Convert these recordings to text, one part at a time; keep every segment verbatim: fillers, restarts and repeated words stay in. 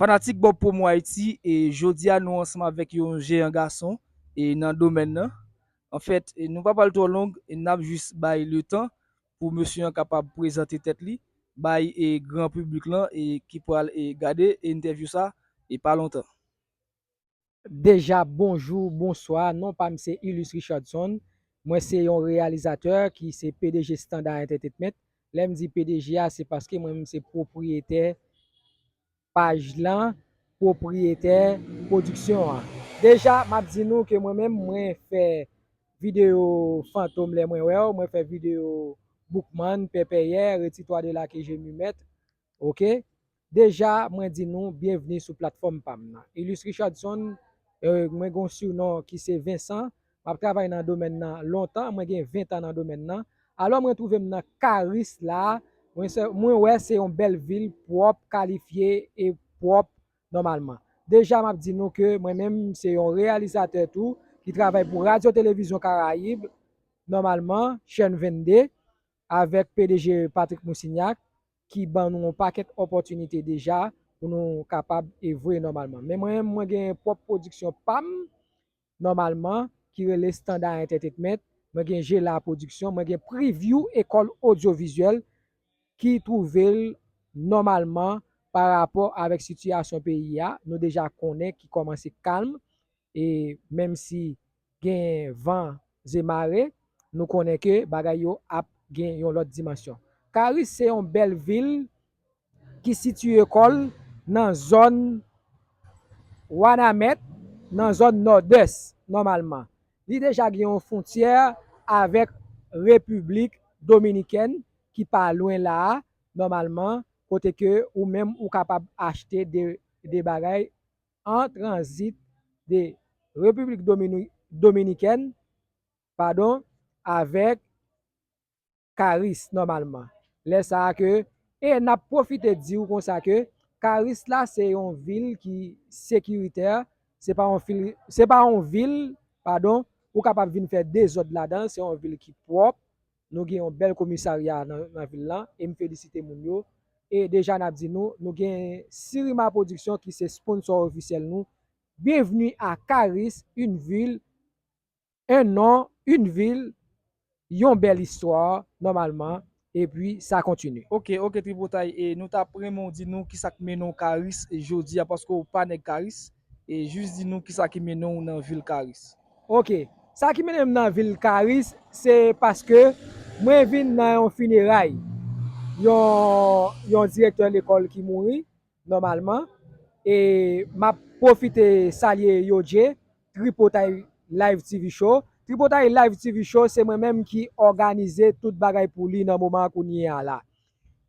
Fanatik Bob Promo Haiti, e jodi a nou ansanm avèk yon jeyan gason e nan domèn nan. Anfèt, e nou pa pral twò long, e n ap jis bay letan pou mesye an kapab prezante tèt li, bay e gran piblik lan e ki pral e gade entèvyou sa e pa lontan. Deja, bonjou, bonswa. Non pa m se Ilus Richardson. Mwen se yon reyalizatè ki se P D G Standard Entertainment. Lè m di P D G a, se paske mwen menm se pwopriyetè paj lan, pwopriyetè pwodiksyon an. Deja, m ap di nou ke mwen menm, mwen fè videyo fantom lè mwen wè w, mwen fè videyo Boukman, Pèpèyè, Retire-toi de là que je m'y mette. Oke? Deja, mwen di nou byenvni sou platfòm pa m nan. Ilus Richardson, e, mwen gen yon sinon ki se Vincent. M ap travay nan domèn nan lontan, mwen gen ven tan nan domèn nan. Alò, mwen twouve m nan Karis la, mwen se, mwen wè se yon bèl vil, pwòp, kalifye e pwòp nòmalman. Deja, m ap di nou ke mwen menm, se yon reyalizatè tou, ki travay pou Radyo Televizyon Karayib, nòmalman, chèn vennde, avèk P D G Patrick Moussignac, ki ban nou yon pakèt opòtinite deja pou nou kapab evwe nòmalman. Men mwen menm, mwen gen pwòp pwodiksyon pa m, nòmalman, ki rele Standard Entertainment. Mwen gen Jela Pwodiksyon, mwen gen Preview Ekòl Odyovizyèl ki twouve l nòmalman pa rapò avèk sitiyasyon peyi a. Nou deja konnen ki kòmanse kalm, e menm si gen van e mare, nou konnen ke bagay yo ap gen yon lòt dimansyon. Karis se yon bèl vil ki sitiye kò l nan zòn Wanament, nan zòn Nòdès, nòmalman. Li deja gen yon fwontyè avèk Repiblik Dominikèn ki pa lwen la a, nòmalman, kote ke ou menm ou kapab achte de, de bagay an tranzit de Repiblik Domini-, Dominikèn, padon, avèk Karis nòmalman. Lè sa a ke, e n ap pwofite di w konsa ke Karis la se yon vil ki sekiritè, se pa yon vil, se pa yon vil, padon, ou kapab vin fè dezòd ladan, se yon vil ki pwòp, nou gen yon bèl komisarya nan, nan vil lan, e m felisite moun yo. E deja n ap di nou, nou gen Sirima Pwodiksyon ki se sponsò ofisyèl nou. Bienvenue à Karis, une ville, un nom, une ville, yon bèl istwa, nòmalman, epi sa kontinye. Oke, oke, Tripotay, e nou t ap renmen w di nou kisa k mennen w Karis jodi a, paske w pa nèg Karis, e jis di nou kisa ki mennen w nan vil Karis. Oke, sa ki mennen m nan vil Karis, se paske mwen vin nan yon fineray, yon, yon direktè lekòl ki mouri, nòmalman, e m ap pwofite salye Yodje, Tripotay Live T V Show. Tripotay Live T V Show, se mwen menm ki òganize tout bagay pou li nan moman kounye a la.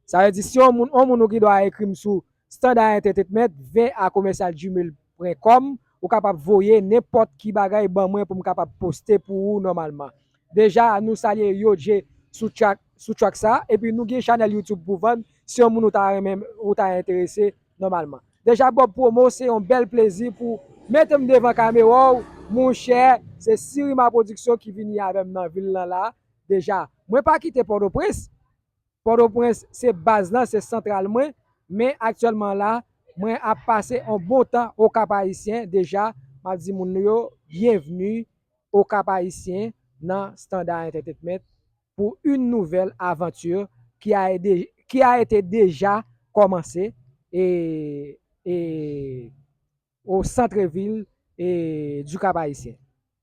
Sa vle di, si yon moun, yon moun ou gen dwa ekri m sou standard entertainment ven a commercial gmail point com, ou kapab voye nenpòt ki bagay ban mwen pou m kapab poste pou ou nòmalman. Deja, nou salye Yodje sou track, sou track sa, epi nou gen chanèl YouTube pou vann, si yon moun ou ta renmen, ou ta enterese, nòmalman. Deja, Bob Promo, se yon bèl plezi pou mete m devan kamera w, monchè, se Sirima Pwodiksyon ki vini avè m nan vil lan la. Deja, mwen pa kite Pòtoprens, Pòtoprens se baz lan, se santral mwen, men aktyèlman la, mwen ap pase yon bon tan Okap Ayisyen. Deja, m ap di moun yo, byenvni Okap Ayisyen nan Standard Entertainment pour une nouvelle aventure qui a, qui a été déjà commencée et, et au centre-ville et du Cap-Haïtien.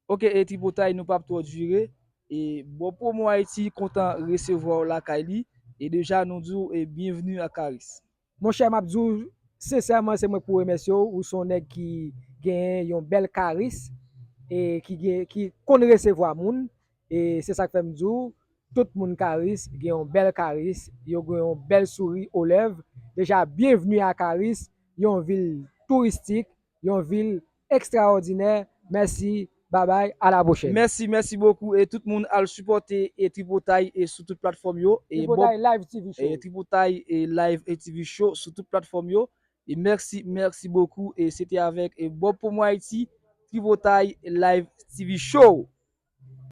Ok, e Tripotay, nou p ap twò dire. E Bob Promo Haiti kontan resevwa w lakay li. E deja, nou di w, e, byenvni a Karis. Monchè, m ap di w sensèman, se mwen k pou remèsye w. Ou se yon nèg ki genyen yon bèl karis e ki gen, ki konn resevwa moun. E se sa k fè m di w, tout moun Karis gen yon bèl karis, yo gen yon bèl souri o lèv. Deja, byenvni a Karis, yon vil touristik, yon vil ekstraòdinè. Mèsi, babay, a la pwochèn. Mèsi, mèsi bokou. E tout moun al sipòte e Tripotay e sou tout platfòm yo. E Tripotay Bob, Live T V Show. E Tripotay e Live e T V Show sou tout platfòm yo. E mèsi, mèsi bokou. E se te avèk e Bob Promo Haiti, Tripotay Live T V Show.